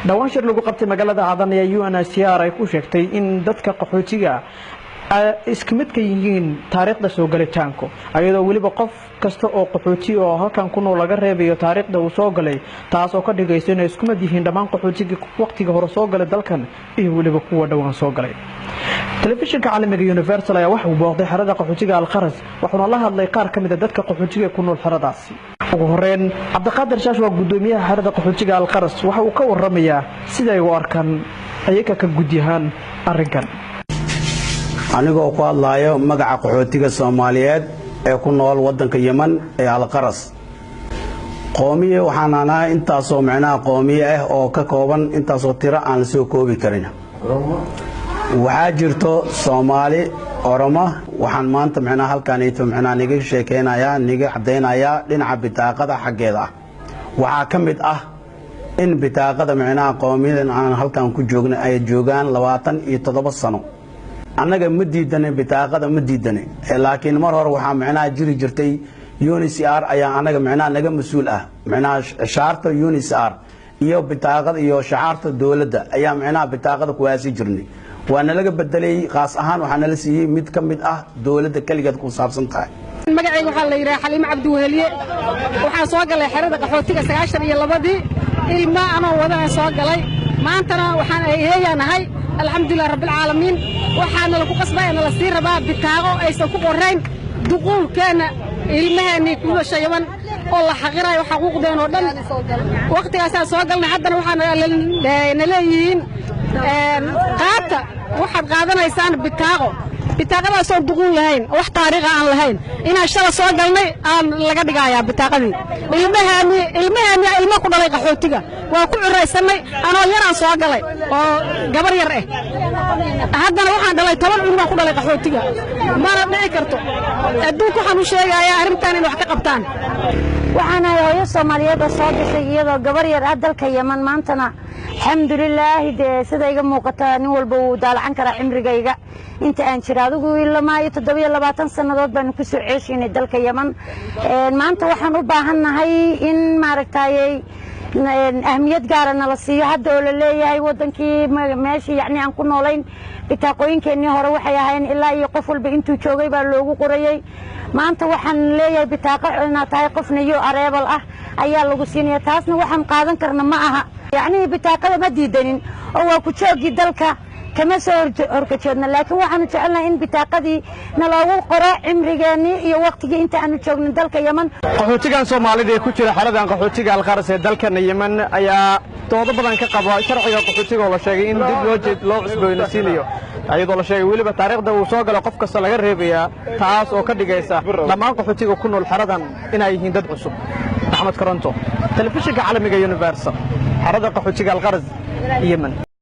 Dhowaan shir lagu qabtay magaalada Cadan ayaa UNHCR ay ku sheegtay in dadka qaxootiga iska mid ka yihiin taariikhda soo galitaanku, ayadoo weliba qof kasta oo qaxooti oo halkan ku nool laga reebayo taariikhda uu soo galay, taas oo ka dhigaysa inay isku mid yihiin dhammaan qaxootigii waqtiga hore soo galay dalkan iyo weliba kuwa dhowaan soo galay. Telefishinka caalamiga Universal ayaa waxa uu booqday xerada qaxootiga Alkharas, wuxuuna la hadlay qaar ka mid a dadka qaxootiga ee ku nool xeradaasi. Ugu horeyn, Cabdiqaadir Shaash waa gudoomiyaha xerada qaxootiga Alkharas. Waxa uu ka waramayaa sida ay u arkaan ayaga ka gudyahaan arrinkan. Anigoo ku hadlaayo magaca qaxootiga Soomaaliyeed ee ku nool waddanka Yeman ee Alqaras, qoomiye waxaan anahay intaasoo micnaha qoomiye ah oo ka kooban intaasoo tiro aan la soo koobi karin. Waxaa jirto Soomaali, Oromo. Waxaan maanta micnaha halkaanito micnaha niga sheekeynayaa, niga caddaynayaa dhinaca bitaaqada xaggeeda ah. Waxaa ka mid ah in bitaaqada micnaha qoomiyadan aan halkan ku joogna ay joogaan 27 sano. Annaga ma diidane, bitaaqada ma diidane, laakiin mar hore waxaa micnaha jiri jirtay UNHCR ayaa annaga micnaha naga mas-uul ah. Micnaha shaarta UNHCR iyo bitaaqada iyo shacaarta dowladda ayaa micnaha bitaaqada kuwaasi jirnay. Waa nalaga bedelay, khaas ahaan waxaa nala siiyey mid ka mid ah dowladda keligeed ku saabsan tahay. Magacayga waxaa la yidhaha Xaliimo Cabdiweheliye. Waxaan soo galay xerada qaxootiga 92-dii, ilma anoo wadanaan soo galay. Maantana waxaan heeyaan ahay, alxamdulilah rabbilcaalamiin. Waxaana laku qasbaya nala sii rabaa bitaaqo aysan ku qorayn duquulkeenna, ilmaheennii ku dhashay Yaman oo la xaqirayo xaquuqdeen oo dhan. Wakhtigaasaan soo galnay, haddana waxaana na leeyihiin qaata, waxaad qaadanaysaan bitaaqo, bitaaqadaasoon duquul lahayn, wax taariikha aan lahayn. Inaan shala soo galnay aan laga dhigayaa bitaaqadii. Ilmahaani ilmahaani ilmo ku dhalay qaxootiga waa ku curaysannay. Anoo yaraan soo galay oo gabar yar ah, haddana waxaan dhalay 10 cunug baan ku dhalay qaxootiga. Mana dhici karto. Adduunka waxaan u sheegayaa arrintan in wax ka qabtaan. Waxaan ahay hooyo Soomaaliyeed oo soo gashay iyadoo gabar yar ah dalka Yeman. Maantana alxamdulilaahi, dee sida iga muuqata nin walba wuu daalacan karaa cimrigayga inta aan jira. Adigu ilamaayo 27 sannadood baanu ku soo ceeshaynay dalka Yeman. Maanta waxaan u baahannahay in maaragtayey ahmiyad gaara nala siiyo hadda oo la leeyahay wadankii meeshii yacni aan ku noolayn. Bitaaqooyinkeennii hore waxay ahayn ilaa iyo qof walba intuu joogay baa loogu qorayey. Maanta waxaan leeyahay bitaaqo inaad tahay qof new arrival ah ayaa lagu siinaya. Taasna waxaan qaadan karna ma aha. Yacnihii bitaaqada ma diidanin oo waa ku jooggii dalka kama soo horkajeedna, laakiin waxaanu jecelnahay in bitaaqadii naloogu qoro cimrigeennii iyo wakhtigii inta aanu joognin dalka Yeman. Qaxootigan Soomaalida ee ku jira xeradan qaxootiga Alkharas ee dalkana Yemen ayaa doodo badan ka qaba sharciga qaxootiga oo la sheegay in dib loo cusboonaysiinayo, iyadoo la sheegay weliba taariikhda uu soo galo qof kasta laga reebayaa, taas oo ka dhigaysa dhammaan qaxootiga ku nool xeradan inay yihiin dad cusub. Axmed Koronto, telefishinka caalamiga Universal, xerada qaxootiga Alkharas, Yemen.